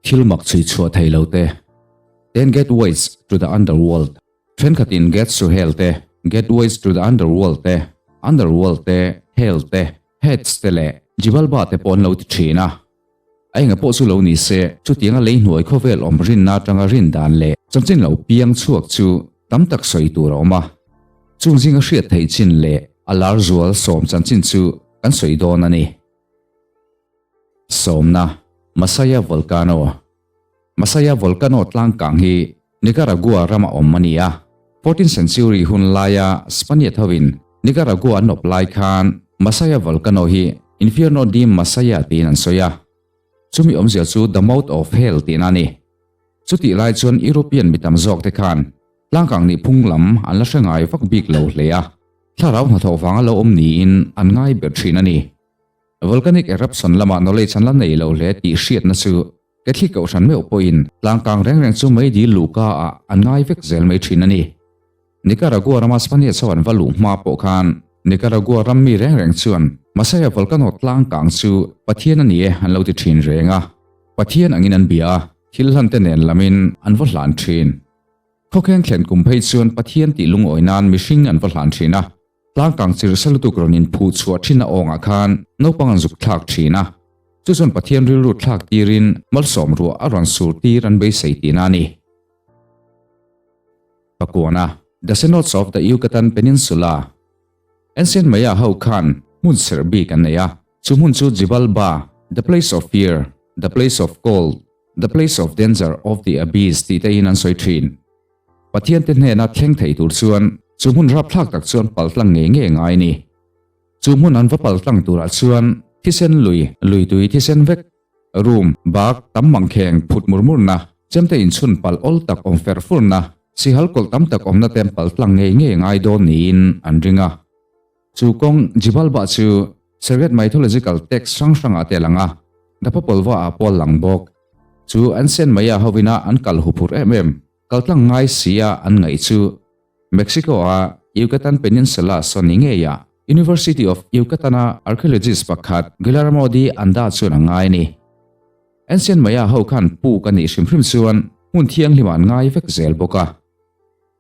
Thil mak chhui chhuah thei lo te, Ten Gateways to the Underworld, thenkhatin Gates to Hell te, Gateways to the Underworld te, Underworld te, Hell te, Hades te leh Xibalba te pawh an lo ti thin a. A enga pawh chu lo ni se, chutianga lei hnuai khawvel awm rinna atanga rin dan leh chanchin lo piang chhuak chu tam tak sawi tur a awm a. Chung zinga hriat theih chin leh a lar zual sawm chanchin chu kan sawi dawn a ni. Sawmna, Masaya Volcano Masaya Volcano tlangkang hi Nicaragua rama awm a ni a. Fourteenth century hun laia Spaniard hovin Nicaragua an awp lai khan Masaya Volcano hi Infierno de Masaya tiin an sawi a. Chumi awmzia chu The Mouth of Hell tihna a ni. Chutih lai chuan European mi tam zawkte khan tlangkang nih phung lam an la hre ngai vak bik lo hle a, thlarau hnathawh vanga lo awm niin an ngai ber thin a ni. Volcanic eruption lamah knowledge an la nei lo hle tih hriatna chu Catholic kohhran meuh pawhin tlangkang reng reng chu mei dil luhka ah an ngai vek zel mai thin a ni. Nicaragua rama Spaniards ho an va luh hma pawh khan Nicaragua ram mi reng reng chuan Masaya volcano tlangkang chu Pathian a ni e an lo ti thin reng a, Pathian angin an bia a, thil hlan te nen lamin an va hlan thin. Khawkheng thlen kum phei chuan Pathian tih lungawi nan mihring an va hlan thin a, Tlangkang chirh lutuk rawn inphuh chhuah thin a awngah khan naupang an zuk thlak thin a, chu chuan Pathian rilru thlak tirin malsawm ruah a rawn sur tir an beisei tihna a ni. Pakuana, The Cenotes of the Yucatan Peninsula, Ancient Maya ho khan hmun serh bik an nei a, chu hmun chu Xibalba, the place of fear, the place of cold, the place of danger of the abyss tih te in an sawi thin. Pathian te hnena thleng thei tur chuan chu hmun rapthlak tak chuan paltlang ngei ngei ngai a ni. Chu hmun an va paltlang turah chuan thisen lui, lui tui thisen vek, room, bak, tam mangkheng, phut mur murna, chemte inchhun palh awl tak awm fer furna, sihal kawlh tam tak awmna te an paltlang ngei ngei ngai dawn niin an ring a. Chu kawng Xibalba chu Sacred mythological text hrang hrangah te a lang a, The Popol Vuh ah pawh a lang bawk. Chu an sen mai a hovina an kal huphurh em em. Kaltlang ngai si a an ngaih chu Mexico a Yucatan Peninsula saw ni ngei a University of Yucatan a archaeologist pakhat Guillermo de Anda chuan a ngai a ni. Ancient Maya ho khan puk a nih hrim hrim chuan hmun thianghlim ah an ngai vek zel bawk a.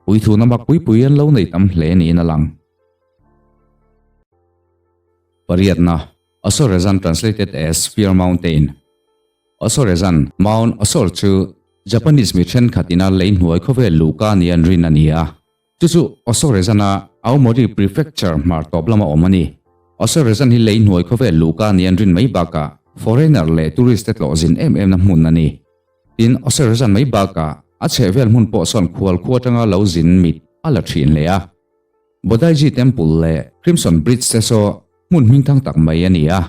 Puithuna mak pui pui an lo nei tam hle niin a lang. Pariatna, Osorezan translated as Fear Mountain. Osorezan, Mount Osor chu Japanese mi thenkhat ina lei hnuai khawvel luhka nia an rin a ni a. Chu chu Osorezan-a Aomori Prefecture hmar tawp lama awm a ni. Osorezan hi lei hnuai khawvel luhka nia an rin mai bakah foreigner leh tourist te tlawh zin em em na hmun a ni. Tin, Osorezan mai bakah a chhehvel hmun pawh sawn khual khua atanga lo zin mit a la thin hle a. Bodaiji Temple leh Crimson Bridge te saw hmun hmingthang tak mai a ni a.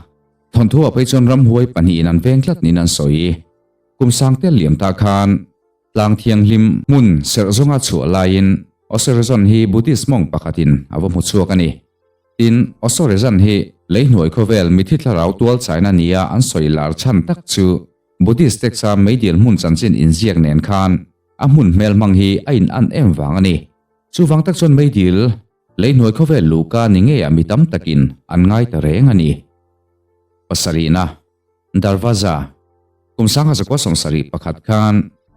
Thawnthu ah phei chuan ramhuai pahnihin an veng tlat niin an sawi. Kum sang tel liam ta khan tlang thianghlim hmun serh zawnga chhuah laiin Osorezan hi Buddhist monk pakhatin a va hmu chhuak a ni. Tin, Osorezan hi lei hnuai khawvel mithi thlarau tual chaina nia an sawi lar chhan tak chu Buddhist text-a meidil hmun chanchin inziak nen khan a hmun hmel hmang hi a in an em vang a ni. Chuvang tak chuan meidil Lei hnuai khawvel luhka ni ngeiah mi tam takin an ngai ta reng a ni. Pasarihna, Darvaza, Kum 1971 khan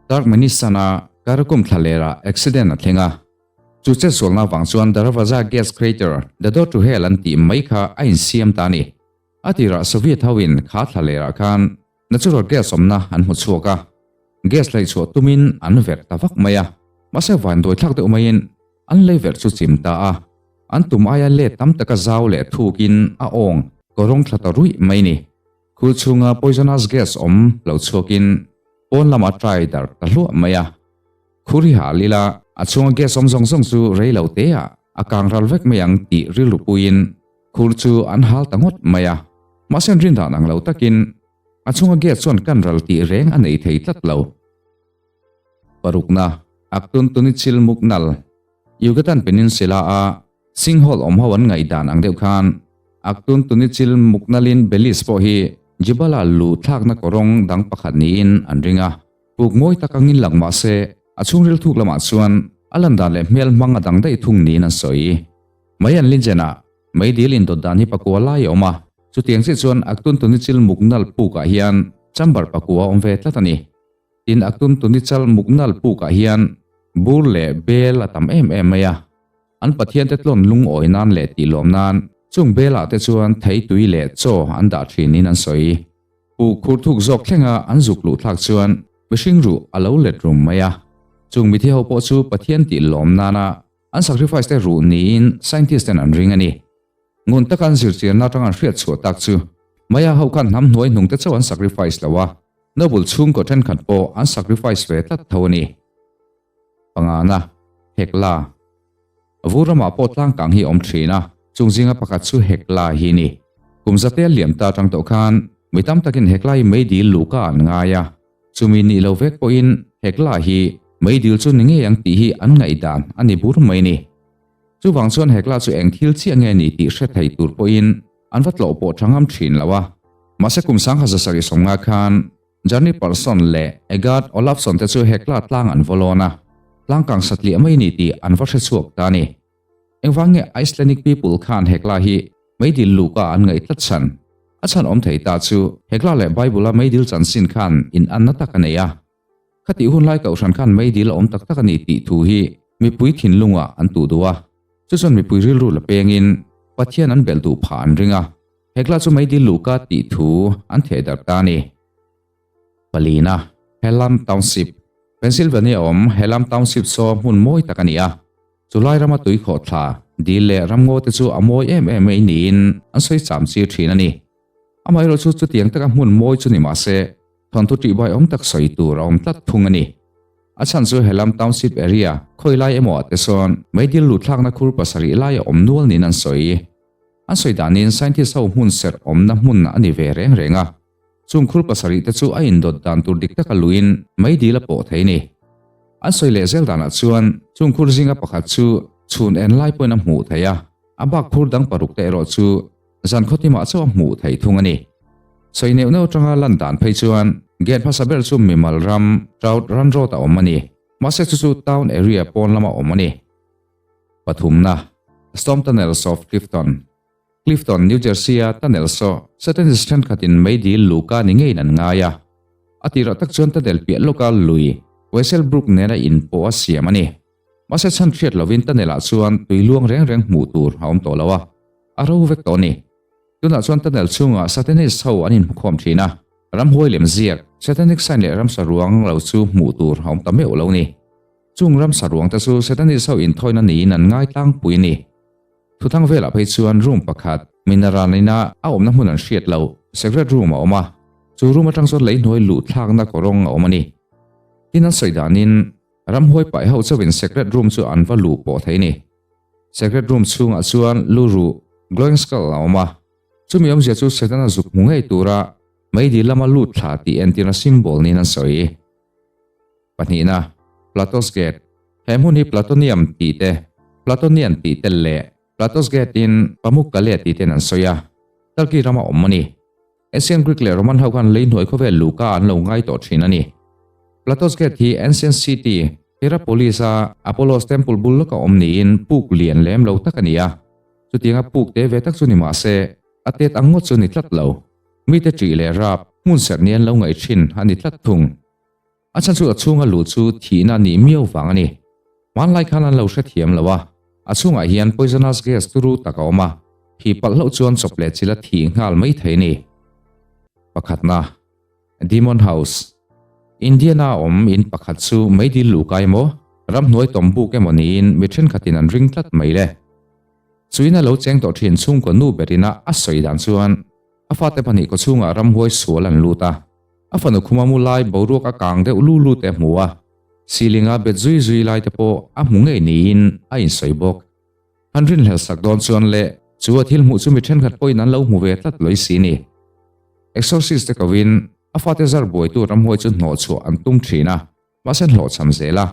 Turkmenistan-a Karakum thlalera accident a thleng a. Chu chetsualna avang chuan Darvaza gas crater, the door to hell an tih mai kha a insiam ta a ni. A tirah Soviet hoin kha thlalerah khan natural gas awmna an hmu chhuak a, gas hleihchhuah tumin an verh ta vak mai a, mahse vanduai thlak deuh maiin an lei verh chu chim ta a, an tum aia let tam taka zau leh thukin a awng kawrawng thla ta ruih mai ni. Khur chhunga poisonous gas awm lo chhuakin pawn lama trai darh ta hluah mai a. Khur hi hal ila a chhunga gas awm zawng zawng chu rei lo te ah a kang ral vek mai ang tih rilru puiin khur chu an hal ta ngawt mai a. Mahse an rin dan ang lo takin a chhunga gas chuan kan ral tih reng a nei thei tlat lo. Parukna, Aktun Tunichil Muknal, Yucatan Peninsula a Singhol awm ho an ngaihdan ang deuh khan Aktun Tunichil Muknalin Belize pawh hi Jibala lu thlakna kawrawng dang pakhat niin an ring a. Puk mawi tak angin lang mah se a chhungril thuk lamah chuan a lan dan leh hmel hmang a dang daih thung niin an sawi. Mai an linchen-ah meidil indawt dan hi pakua lai a awm a, chutiang chiah chuan Aktun Tunichil Muknal pukah hian chamber pakua a awm ve tlat a ni. Tin Aktun Tunichal Muknal pukah hian bur leh bel a tam em em mai a. An pathiante tlawn lungawi nan leh tihlawm nan chung belah te chuan thei tui leh chaw an dah thinin an sawi. Puk khur thuk zawk thlenga an zuk luh thlak chuan mihring ruh a lo let rum mai a. Chung mithi ho pawh chu Pathian tihlawm nana an sacrifice te ruh niin scientist ten an ring a ni. Ngun taka an zirchianna atanga an hriat chhuah tak chu Maya ho khan hnam hnuai hnung te chauh an sacrifice lo a, noble chhungkaw thenkhat pawh an sacrifice ve tlat tho a ni. Pangana, Hekla. Vur ramah pawh tlangkang hi a awm thin a, chung zinga pakhat chu Hekla hi a ni. Kum zate a liam ta atang tawh khan mi tam takin Hekla hi meidil luhka an ngai a, chumi nih lo vek pawhin Hekla hi meidil chu ni ngei ang tih hi an ngaihdan a ni bur mai a ni. Chuvang chuan Hekla chu eng thil chiah nge ni tih hre thei tur pawhin an va tlawh pawh tha ngam thin lo a. Mahse kum 1775 khan Johnny Parson leh Egard Olafsson te chu Hekla tlang an vaw lawn a, tlang kang satliah mai ni tih an va hre chhuak ta a ni. Engvang nge Icelandic people khan Hekla hi meidil luhka an ngaih tlat chhan? A chhan awm thei ta chu Hekla leh Bible-a meidil chanchin khan inanna tak a nei a. Khatih hun lai kohhran khan meidil a awm tak tak a ni tih thu hi mipui thinlungah an tuh duh a, chu chuan mipui rilru la pengin Pathian an belh duh phah an ring a, Hekla chu meidil luhka tih thu an theh darh ta a ni. Palina, Helam Township, Pennsylvania awm Helam Township saw hmun mawi tak a ni a, chu lai rama tuikhawh thla, dil leh ramngaw te chu a mawi em em mai niin an sawi cham chir thin a ni. Amaherawhchu chutiang taka hmun mawi chu ni mah se, Thawnthu tihbuai awm tak sawi tur a awm tlat thung a ni. A chhan chu helam township area khawi lai emaw ah te sawn meidil luhthlakna khur pasarih lai a awm nual niin an sawi. An sawi danin scientist ho hmun serh awmna hmun a ni ve reng reng a. Chung khur pasarih te chu a indawt dan tur dik taka luin meidil a pawh thei ni. An sawi leh zel danah chuan chung khur zinga pakhat chu chhun en lai pawhin a hmuh theih a, a bak khur dang paruk te erawh chu Zan khawtimah chauh a hmuh theih thung a ni. Sawi neuh neuh atanga lan dan phei chuan gate hmasa ber chu mimal ram Trout Run Road a awm a ni. Mahse chu chu town area pawn lama awm a ni. Pathumna, Storm Tunnels of Clifton Clifton, New Jersey-a tunnel saw Satanist thenkhatin meidil luhka ni ngeiin an ngai a. A tirah tak chuan tunnel piah lawka lui Wessel Brook nena inpawh a siam a ni. Mahse chhan hriat lovin tunnel-ah chuan tui luang reng reng hmuh tur a awm tawh lo a, a ro vek tawh a ni. Tunah chuan tunnel chhungah Satanist ho an inhmukhawm thin a, ramhuai lem ziak, Satanic sign leh ramsa ruang lo chu hmuh tur a awm ta meuh lo ni. Chung ramsa ruang te chu Satanist ho inthawina niin an ngai tlangpui a ni. Thuthang velah phei chuan room pakhat, minaran ina a awmna hmun an hriat loh, secret room a awm a, chu room atang chuan lei hnuai luh thlakna kawrawng a awm a ni. Tin an sawi danin Ramhuai paih ho chauhin secret room chu an va luh pawh thei ni. Secret room chhungah chuan lu ruh, glowing skull, a awm a. Chumi awmzia chu Setana zuk hmu ngei tura meidil lama lut thla tih entirna symbol niin an sawi. Pahnihna, Plato's Gate. He hmun hi Platonium tih te, Platonian tih te leh Plato's Gate in Pamukkale tih ten an sawi a. Turkey rama awm a ni. Ancient Greek leh Roman ho khan lei hnuai khawvel luhka an lo ngai tawh thin a ni. Plato's Gate hi ancient city, Hierapolis-a Apollo's Temple bul lawka awm niin puk lian lem lo tak a ni a. Chutianga puk te ve tak chu ni mah se, a tet ang ngawt chu ni tlat lo. Mite ṭih leh rap, hmun serh ni an lo ngaih thin a ni tlat thung. A chhan chu a chhunga luh chu thihna nih miau vang a ni. Hmanlai khan an lo hrethiam lo a, a chhungah hian poisonous gas turu tak a awm a, thi palh hlauh chuan chawp leh chil a thih nghal mai thei a ni. Pakhatna, Demon House, Indiana a awm in pakhat chu meidil luhka emaw, ramhnuai tawmbuk emaw niin mi thenkhatin an ring tlat mai le. Chuin a lo cheng tawh thin chhungkaw nu berina a sawi dan chuan a fate pahnih kawchhungah ramhuai sual an lut a, A fanu khuma mu lai boruak a kang deuh lu lu te a hmu a, ceiling a bet zui zui lai te pawh a hmu ngei niin a insawi bawk. Han rinhlel sak dawn chuan leh chu a thil hmuh chu mi thenkhat pawhin an lo hmu ve tlat lawih si ni. Exorcist te kovin a fate zar buaitu ramhuai chu hnawhchhuah an tum thin a, mahse an hlawhchham zel a.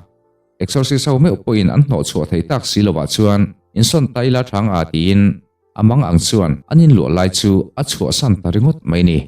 Exorcist ho meuh pawhin an hnawhchhuah thei tak si lovah chuan insawn ta ila thang a tiin a mang ang chuan an inluah lai chu a chhuahsan ta ringawt mai ni.